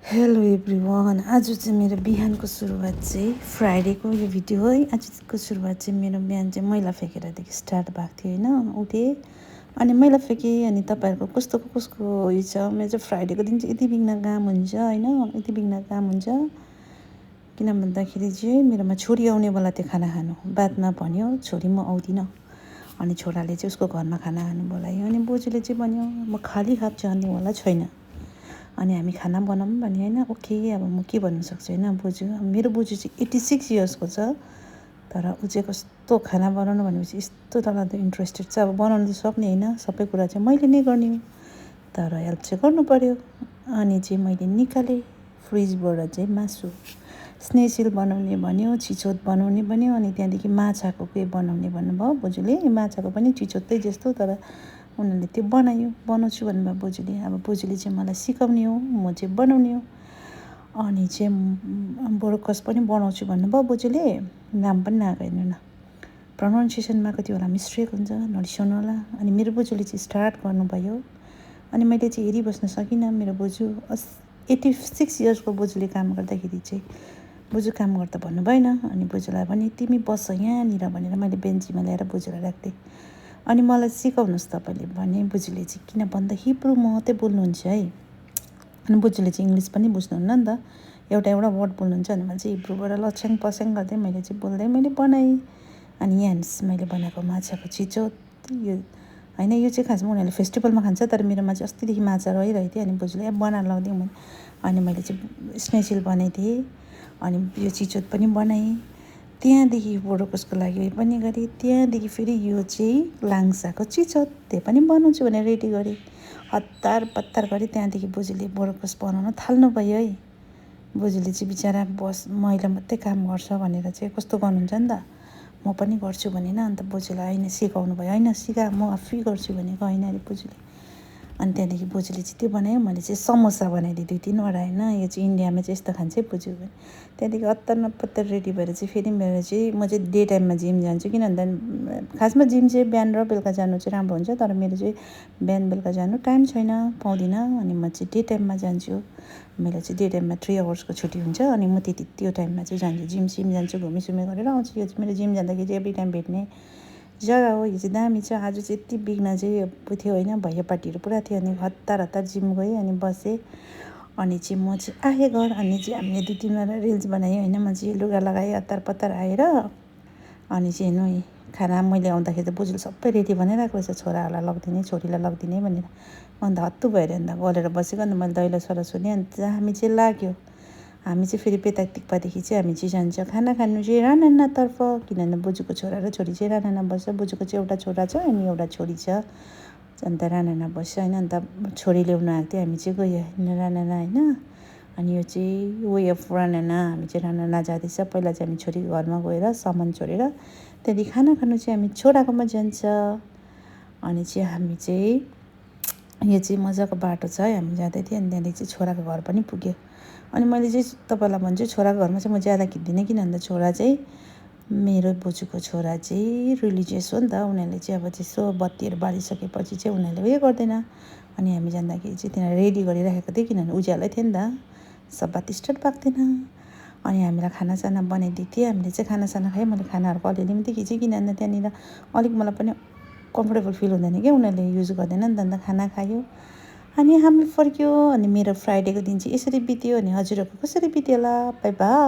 Hello everyone. आज चाहिँ मेरो बिहानको सुरुवात चाहिँ फ्राइडेको यो भिडियो है। आजको सुरुवात चाहिँ मेरो बिहान चाहिँ मैला फ्याँकेरदेखि स्टार्ट भएको थियो होइन। उठेँ अनि मैला फ्याँकेँ। अनि तपाईँहरूको कस्तो कसको उयो छ? मेरो चाहिँ फ्राइडेको दिन चाहिँ यति बिघ्न काम हुन्छ होइन, यति बिघ्न काम हुन्छ। किन भन्दाखेरि चाहिँ मेरोमा छोरी आउने बेला त्यो खाना खानु बादमा भन्यो, छोरी म आउँदिनँ। अनि छोराले चाहिँ उसको घरमा खाना खानु बोलायो। अनि बोजूले चाहिँ भन्यो म खाली हात जानेवाला छैन, अनि हामी खाना बनाऊँ भने होइन। ओके, अब म के भन्नु सक्छु होइन। बोजू, मेरो बोजू चाहिँ 86 इयर्सको छ, तर ऊ चाहिँ कस्तो खाना बनाउनु भनेपछि यस्तो डरलाग्दो इन्ट्रेस्टेड छ। अब बनाउनु चाहिँ सक्ने होइन, सबै कुरा चाहिँ मैले नै गर्ने हो, तर हेल्प चाहिँ गर्नु पऱ्यो। अनि चाहिँ मैले निकालेँ फ्रिजबाट चाहिँ मासु, स्नेसिल बनाउने भन्यो, छिचोट बनाउने भन्यो। अनि त्यहाँदेखि माछाको के बनाउने भन्नुभयो बोजूले। माछाको पनि छिचोटै जस्तो, तर उनीहरूले त्यो बनाउँछु भन्नुभयो बोजूले। अब बोजूले चाहिँ मलाई सिकाउने हो, म चाहिँ बनाउने हो। अनि चाहिँ बोरकस पनि बनाउँछु भन्नुभयो बोजूले। नाम पनि नआएको हेर्नु न, प्रनाउन्सिएसनमा कतिवटा मिस्टेक हुन्छ, नरिसाउनु होला। अनि मेरो बोजूले चाहिँ स्टार्ट गर्नुभयो। अनि मैले चाहिँ हेरिबस्न सकिनँ। मेरो बोजू 86 इयर्सको बोजूले काम गर्दाखेरि चाहिँ बोजू काम गर्दा भन्नु भएन। अनि बोजूलाई पनि तिमी बस्छ यहाँनिर भनेर मैले बेन्चीमा ल्याएर बोजूलाई राख्थेँ। अनि मलाई सिकाउनुहोस् तपाईँले भने बोजूले चाहिँ, किन भन्दा हिब्रू मात्रै बोल्नुहुन्छ है। अनि बोजूले चाहिँ इङ्ग्लिस पनि बुझ्नुहुन्न नि त, एउटा वर्ड बोल्नुहुन्छ। अनि मैले चाहिँ हिब्रूबाट लछ्याङ पस्याङ गर्दै मैले चाहिँ बोल्दै मैले बनाएँ। अनि यहाँ मैले बनाएको माछाको छिचोट यो होइन, यो चाहिँ खासमा उनीहरूले फेस्टिभलमा खान्छ, तर मेरोमा चाहिँ अस्तिदेखि माछा रहिरहेको थियो। अनि बोजूले बनाएर लगाइदिउँ भने, अनि मैले चाहिँ स्नेसिल बनाइदिएँ। अनि यो छिचोट पनि बनाएँ। त्यहाँदेखि बोडोकसको लागि उयो पनि गरेँ। त्यहाँदेखि फेरि यो चाहिँ लाङ्साको छिचोट, त्यो पनि बनाउँछु भनेर रेडी गरेँ। हतार पत्तार गरेँ। त्यहाँदेखि बोजूले बोडोकस बनाउन थाल्नुभयो है। बोजूले चाहिँ बिचरा महिला मात्रै काम गर्छ भनेर चाहिँ कस्तो गर्नुहुन्छ नि त, म पनि गर्छु भनेन। अन्त बोजूलाई होइन सिकाउनु भयो, होइन सिका म आफै गर्छु भनेको होइन अरे बोजूले। अनि त्यहाँदेखि बोजूले चाहिँ त्यो बनायो, मैले चाहिँ समोसा बनाइदिएँ 2-3वटा होइन। यो चाहिँ इन्डियामा चाहिँ यस्तो खान्छ है बोजू भने। त्यहाँदेखि हतार नपत्तर रेडी भएर चाहिँ फेरि मेरो चाहिँ म चाहिँ डे टाइममा जिम जान्छु। किन भन्दा खासमा जिम चाहिँ बिहान र बेलुका जानु चाहिँ राम्रो हुन्छ, तर मेरो चाहिँ बिहान बेलुका जानु टाइम छैन, पाउँदिनँ। अनि म चाहिँ डे टाइममा जान्छु। मेरो चाहिँ डे टाइममा 3 आवर्सको छुट्टी हुन्छ। अनि म त्यो टाइममा चाहिँ जान्छु, जिम जान्छु, घुमीसुमी गरेर आउँछु। यो चाहिँ मेरो जिम जाँदाखेरि चाहिँ एभ्री टाइम भेट्ने जग्गा हो। यो चाहिँ दामी छ। आज चाहिँ यति बिघ्न चाहिँ थियो होइन, भैया पार्टीहरू पुरा थियो। अनि हतार जिम गएँ अनि बसेँ। अनि चाहिँ म चाहिँ आएँ घर। अनि चाहिँ हामीले 2-3वटा रिल्स बनायो होइन। म चाहिँ लुगा लगाएँ, हतार पत्तार आएर। अनि चाहिँ हेर्नु खाना मैले आउँदाखेरि त बोजूले सबै रेडी बनाइरहेको रहेछ, छोराहरूलाई लगिदिने, छोरीलाई लगिदिने भनेर। अन्त हत्तु भएर अन्त गलेर बसेको। अन्त मैले दैलो सर सुनेँ। अन्त हामी चाहिँ लाग्यो। हामी चाहिँ फेरि पेताकतिकपादेखि चाहिँ हामी चाहिँ जान्छ खाना खानु चाहिँ रानानातर्फ। किनभने बोजूको छोरा र छोरी चाहिँ रानाना बस्छ। बोजूको चाहिँ एउटा छोरा छ अनि एउटा छोरी छ। अन्त रानाना बस्छ होइन। अन्त छोरी ल्याउनु आएको थियो, हामी चाहिँ गयो रानाना होइन। अनि यो चाहिँ वे अफ रानाना, हामी चाहिँ रानाना जाँदैछ। पहिला चाहिँ हामी छोरीको घरमा गएर सामान छोडेर त्यहाँदेखि खाना खानु चाहिँ हामी छोराकोमा जान्छ। अनि चाहिँ हामी चाहिँ यो चाहिँ मजाको बाटो छ है, हामी जाँदै थियौँ। अनि त्यहाँदेखि चाहिँ छोराको घर पनि पुग्यो। अनि मैले चाहिँ तपाईँलाई भन्छु छोराको घरमा चाहिँ म ज्यादा खिच्दिनँ, किन भन्दा छोरा चाहिँ मेरो बोजूको छोरा चाहिँ रिलिजियस हो नि त। उनीहरूले चाहिँ अब त्यसो बत्तीहरू बालिसकेपछि चाहिँ उनीहरूले उयो गर्दैन। अनि हामी जाँदाखेरि चाहिँ तिनीहरू रेडी गरिराखेको थियो, किनभने उज्यालै थियो नि त, सब बात स्टार्ट भएको थिएन। अनि हामीलाई खानासाना बनाइदिएको थियो। हामीले चाहिँ खानासाना खायो। मैले खानाहरूको अलिअलि मात्रै खिचेँ, किन भन्दा त्यहाँनिर अलिक मलाई पनि कम्फर्टेबल फिल हुँदैन क्या, उनीहरूले युज गर्दैन नि त। अन्त खाना खायो अनि हामी फर्क्यो। अनि मेरो फ्राइडेको दिन चाहिँ यसरी बित्यो। अनि हजुरहरूको कसरी बित्यो होला? By by.